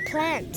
Plant.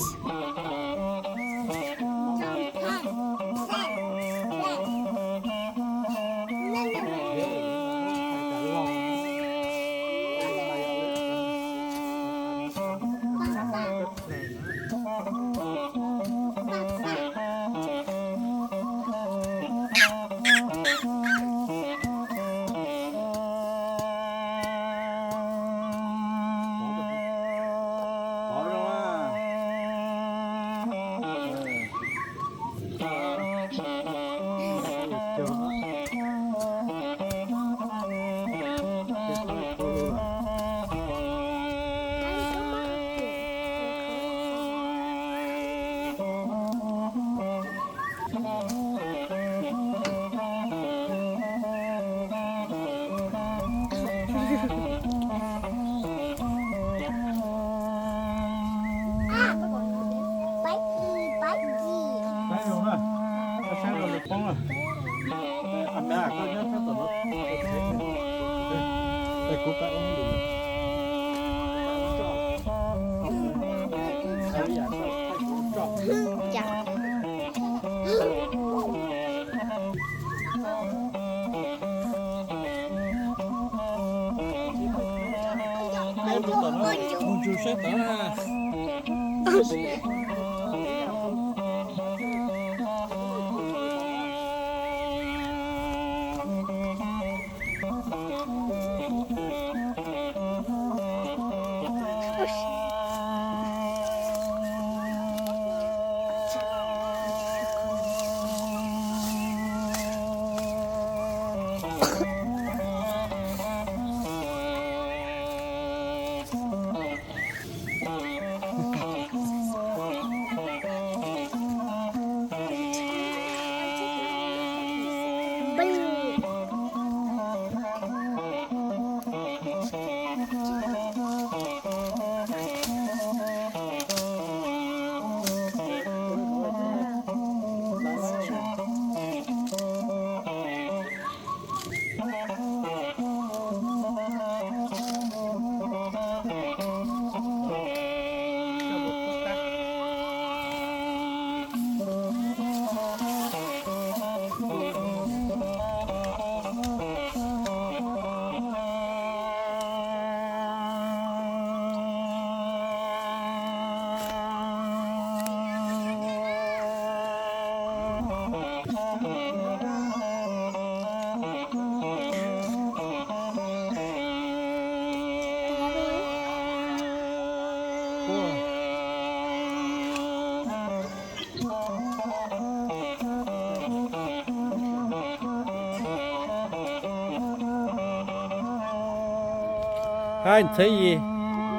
Hais ntxheb yis,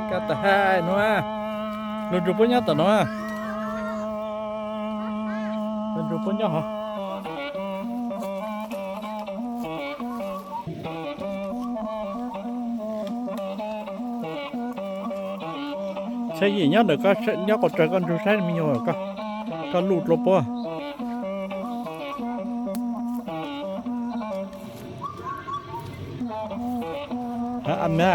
koj tawm hais no, lug nrug puab nyob tom no, lug nrug puab nyob hov. Ntxheb yim nyob ntawm koj, nyob qhov rawg koj nrug saib me nyuam koj, koj luj dlua puab. A me,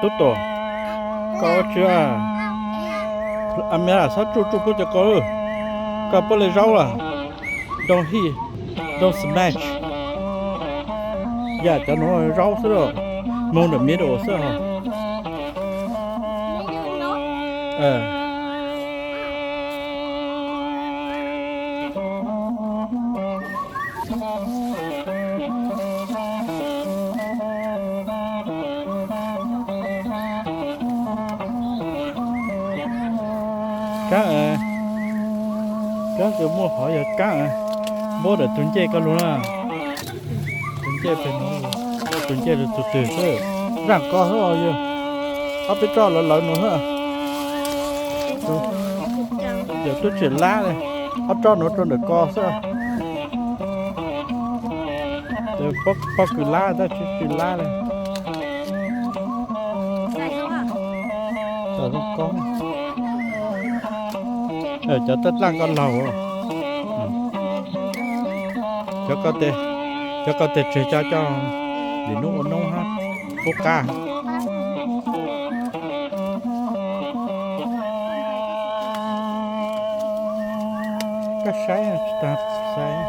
Tub Tuam, koj ua tsi a? A, me txhob tsuj tsuj pub cov ko, koj pub li zaub lawm. Don't hit, don't smash. Yam cov nuav zaub xwb, moog ntawm middle xwb hos. Kaab, kaab kws muaj qhov yog kaab, npaub ntawm tug ncej koj lug na. Tug ncej pem nuav, tug ncej lug tug twg xwb, zaaj ko xwb os yawg. Ob peb tsob lawv lawv nuav xwb. Yog tub tsi lab li, ob tsob nuav rua ntawm ko xwb. Pob kws lab tab tsis tsi lab li. Tau zoo koob. Cov taj dlaaj koj laug. Cov koj tes tseg coj coj, lwm hnub ua noob hab pub qab. Koj saib tsis tas saib.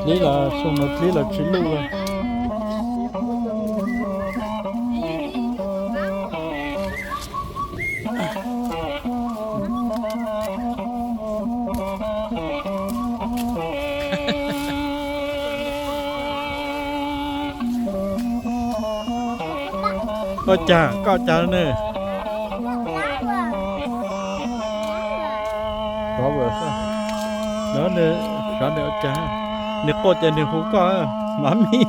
Dlib los xyoo no dlib los tsis luj li. Ua cas koj cas ne? Xyov nws ua cas, nws quaj ces nws hu koj, Mami.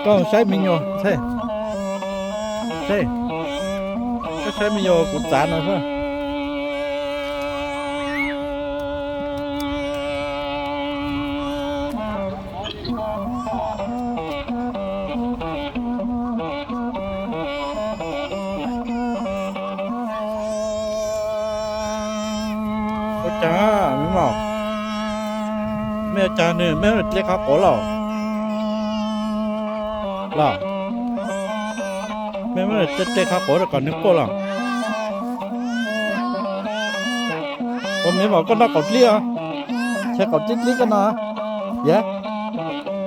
Koj saib me nyuam, saib, koj saib me nyuam kuv txav no xwb. Ua cas, mej ua cas nws, mej dle qhov quav los? Los, mej dle qhov quav rau kom nws quaj los? Ua me vauv, koj noj qaum dlib os. Ces qaum dlib dlib koj no. Yam,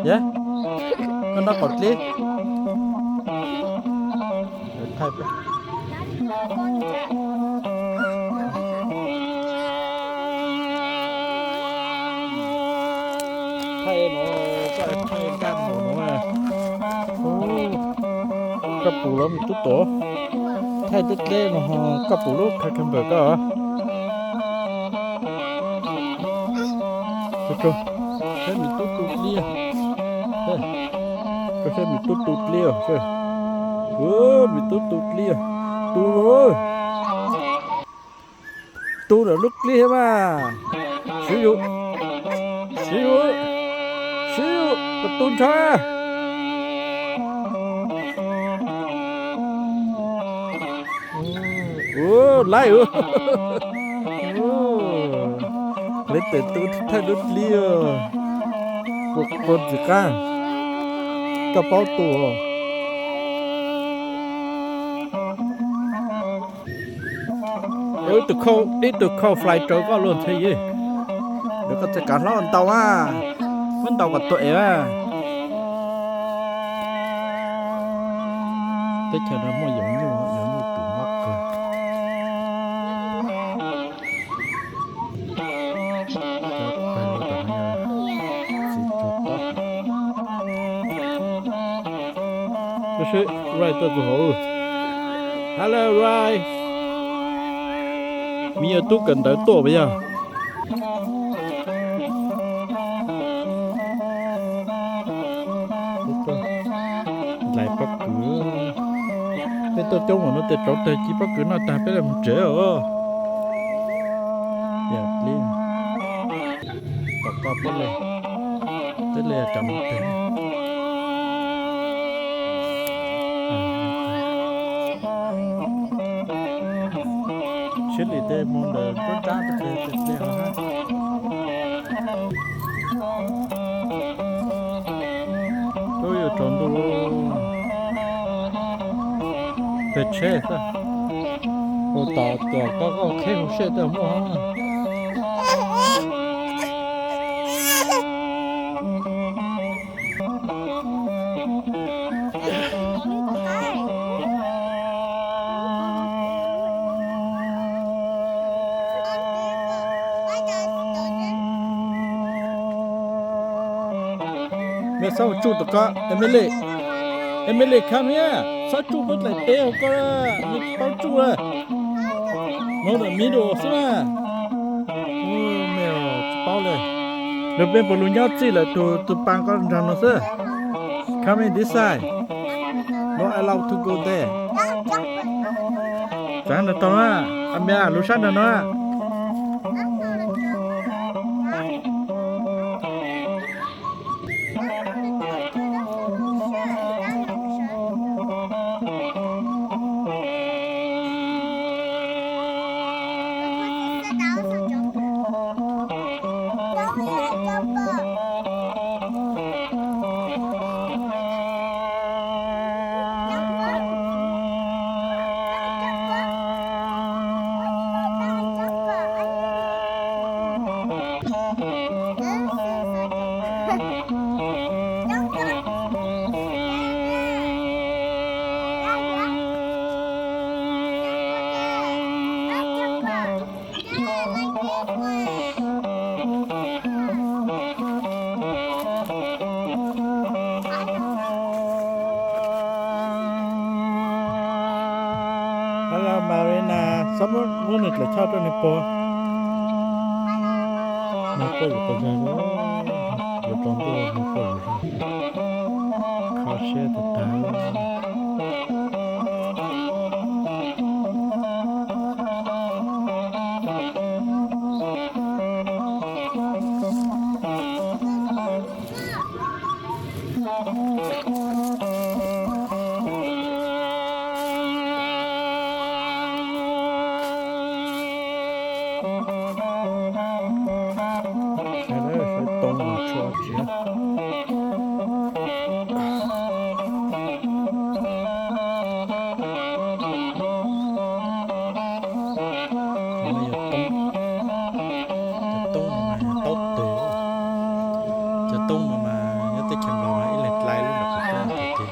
yam, koj noj qaum dlib. Thaij no, koj thaij nkaj mus no. Koj pum lawv me tub tuam. Thaij deb deb no, koj pum lub cucumber koj. Saib me tub tu dlib, saib me tub tu dlib, me tub tu dlib, tu, tu ntawm lub dlib thiab mas. Siv zug, siv zug, siv zug, koj tu ntshai. Laib, lev tes tu thaij lub dlib, kua ntxim qab, koj paub tu. Ib tug khau fly raws koj luag nthe yeej. Koj txawm kav hlob ntau a, muab ntau kom tuag es a. Teb chaws no muaj yoov nyuj, yoov nyuj tus mob kawg. Tab sis Rai tuaj txug hauv. Hello Rai. Me nyuam tub kawm ntawv tuaj puas yog? Nlais pob kws. Peb tuaj coob ua no tes tsauv tag ci pob kws noj tag peb mus tsev os. Tom ko peb le, peb le cov mus tsev. Siab li tej mus ntawm rub rab tes tes tes hov hab. Ub, yuav tsaus ntuj, peg tsheb xwb. Ua tom tias koj koj qheb hauv siab tuaj muaj. Mej txhob ua tsuj tom ko, Emily. Emily, come here. Txhob tsuj, puab dlaim teb hauv ko, mej tsis paub tsuj lawm. Hold the middle xwb na. Ua me tsis paub li. Lawv peb puas lug nyob txij lawm tus tus pas koj nraag no xwb. Coming this side. Not allowed to go there. Txav nraag tog na. Amia lug sab nraag no na. Hello Marina, txhob muab nws dlaim choj rau nws puag. Nws quaj yuav quas zag, yuav tsaus ntuj nws quaj yuav zag. Kho siab tag tag. Sawv toob mus tshuaj tsis. Cov toob no mas yog taub tug, cov toob no mas nyob teb chaws Nplog mas ib leeg dlai lub nram qhov rooj tiag tiag.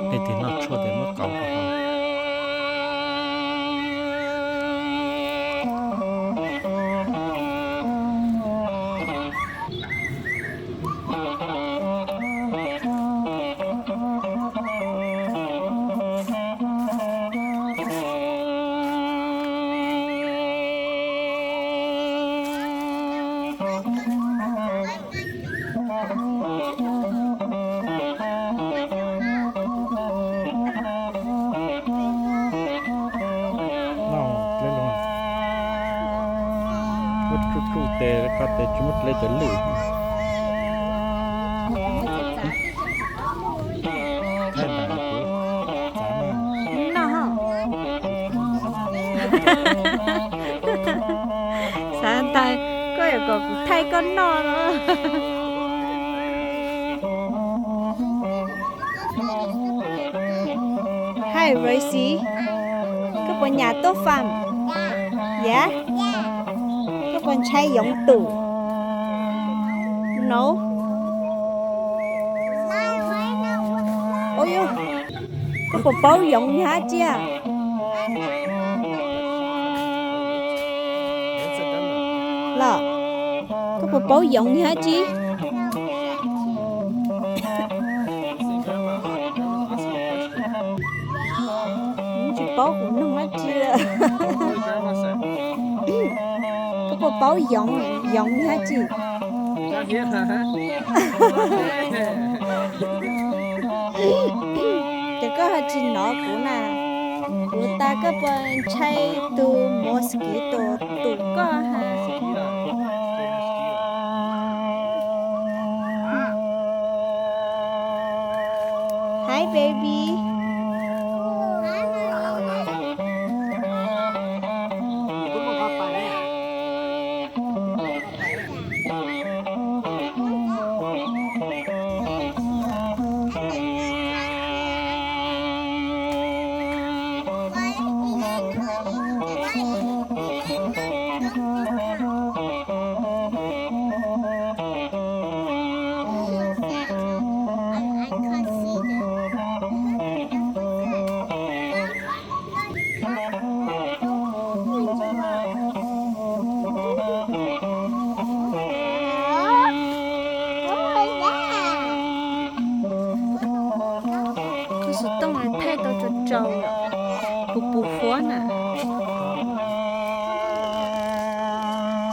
Leej twg noj tshuaj ces muab kauv rau hauv. Noj dleb los, muab tsuj tsuj tes, koj tes tsis muab dleb cov lwj. Thaij ntawd kuv txav na. Noj. Xav ntawd koj yuav kom kuv thaij koj noj no. Hi Rosie, koj puas nyam tuaj fam? Yav, koj puas ntshai yoov tum? No. Koj puas paub yoov yog dab tsi? Los, koj puas paub yoov yog dab tsi? Tsis paub kuv nug dab tsi lawm. Koj puas paub yoov, yoov yog dab tsi? Ces koj ho tsis nov kuv na. Kuv tas koj puas ntshai tus mosquito tus koj ha? Hi baby.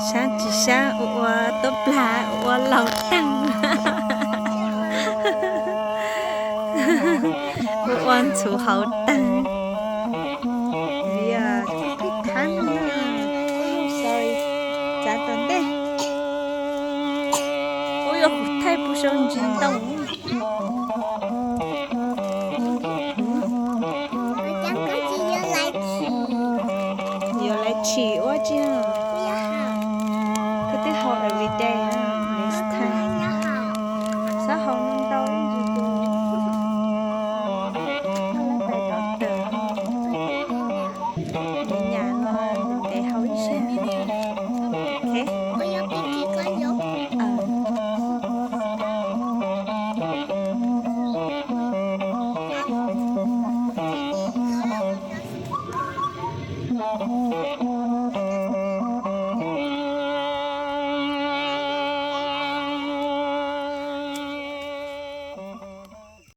Sab tsis sab, ua ua tuab plag, ua ua laus taag, ua ua ntxhuv hauv taag. Vim peb thab no, sorry, txav tom ntej. Ua yog kuv thaij pub sau ntsis ntau. Yuav laiv chim ua tsi? Koj twb haus everyday, next time xob haus ntau ntau ib ntsis tus. Koj lab pais rov tawm. Nws nyam no ntev haus ib sab. Ok.